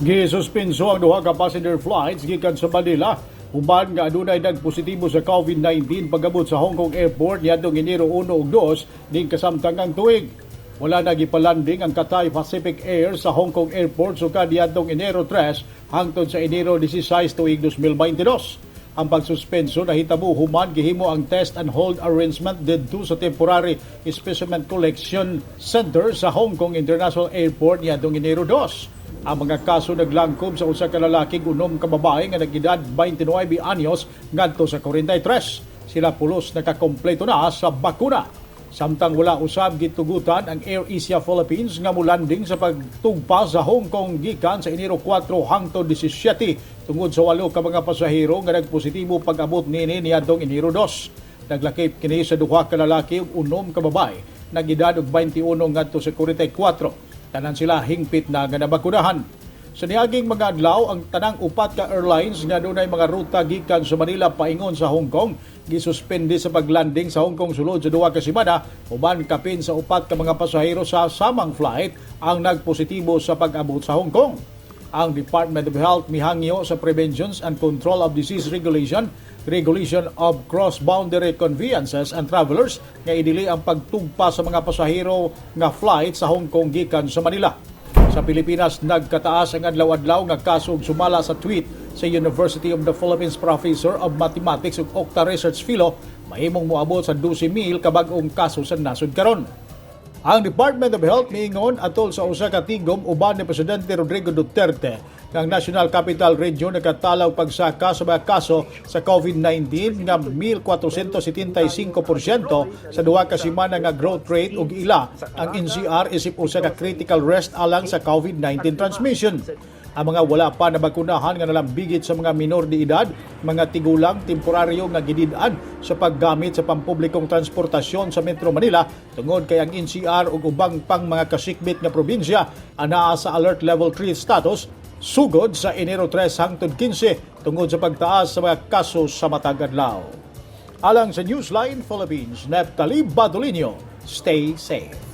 Gisuspenso ang duha ka passenger flights gikan sa Manila uban nga adunay nagpositibo sa COVID-19 pag-abot sa Hong Kong Airport niadtong Enero 1 ug 2 ning kasamtangang tuig. Wala na gipalanding ang Cathay Pacific Air sa Hong Kong Airport sukad niadtong Enero 3 hangtod sa Enero 16 tuig 2022. Ang pagsuspenso nahitabo human gihimo ang test and hold arrangement didto sa temporary specimen collection center sa Hong Kong International Airport niadtong Enero 2. Ang mga kaso naglangkob sa usa ka lalaki ug unom ka babae nga nag-edad 29 anyos ngadto sa 43. Sila pulos nakakompleto na sa bakuna. Samtang wala usab gitugutan ang Air Asia Philippines nga mulanding sa pagtugpa sa Hong Kong gikan sa Enero 4 hangtod 17 tungod sa walo ka mga pasahero nga nagpositibo pag-abot niini niadtong Enero 2. Naglakip kini sa duha ka lalaki ug unom ka babae nag-edad og 21 ngadto sa 44. Tanan sila hingpit na nga nabakunahan. Sa niaging mga adlaw, ang tanang upat ka airlines nga dunay mga ruta gikan sa Manila paingon sa Hong Kong gisuspende sa paglanding sa Hong Kong sulod sa 2 ka semana uban kapin sa upat ka mga pasahero sa samang flight ang nagpositibo sa pag-abot sa Hong Kong. Ang Department of Health mihangyo sa Preventions and Control of Disease Regulation, Regulation of Cross-Boundary Conveyances and Travelers nga idili ang pagtugpa sa mga pasahero nga flight sa Hong Kong gikan sa Manila. Sa Pilipinas, nagkataas ang adlaw-adlaw nga kaso ug sumala sa tweet sa University of the Philippines Professor of Mathematics ug OCTA Research Fellow, mahimong moabot sa 12,000 ka bag-ong kaso sa nasod karon. Ang Department of Health miingon atol sa usa ka tigom uban ni Presidente Rodrigo Duterte nga ang National Capital Region nakatalaw pagsaka sa mga kaso sa COVID-19 nga 1,475% sa 2 ka semana nga growth rate ug ila ang NCR isip usa ka critical risk alang sa COVID-19 transmission. Ang mga wala pa nabakunahan nga nalambigit sa mga minor de edad, mga tigulang, temporaryo nga gidid-an sa paggamit sa pampublikong transportasyon sa Metro Manila tungod kay ang NCR ug ubang pang mga kasikbit nga probinsya anaa sa alert level 3 status sugod sa Enero 3 hangtod 15 tungod sa pagtaas sa mga kaso sa matag adlaw. Alang sa Newsline Philippines, Neftali Badolinio, stay safe.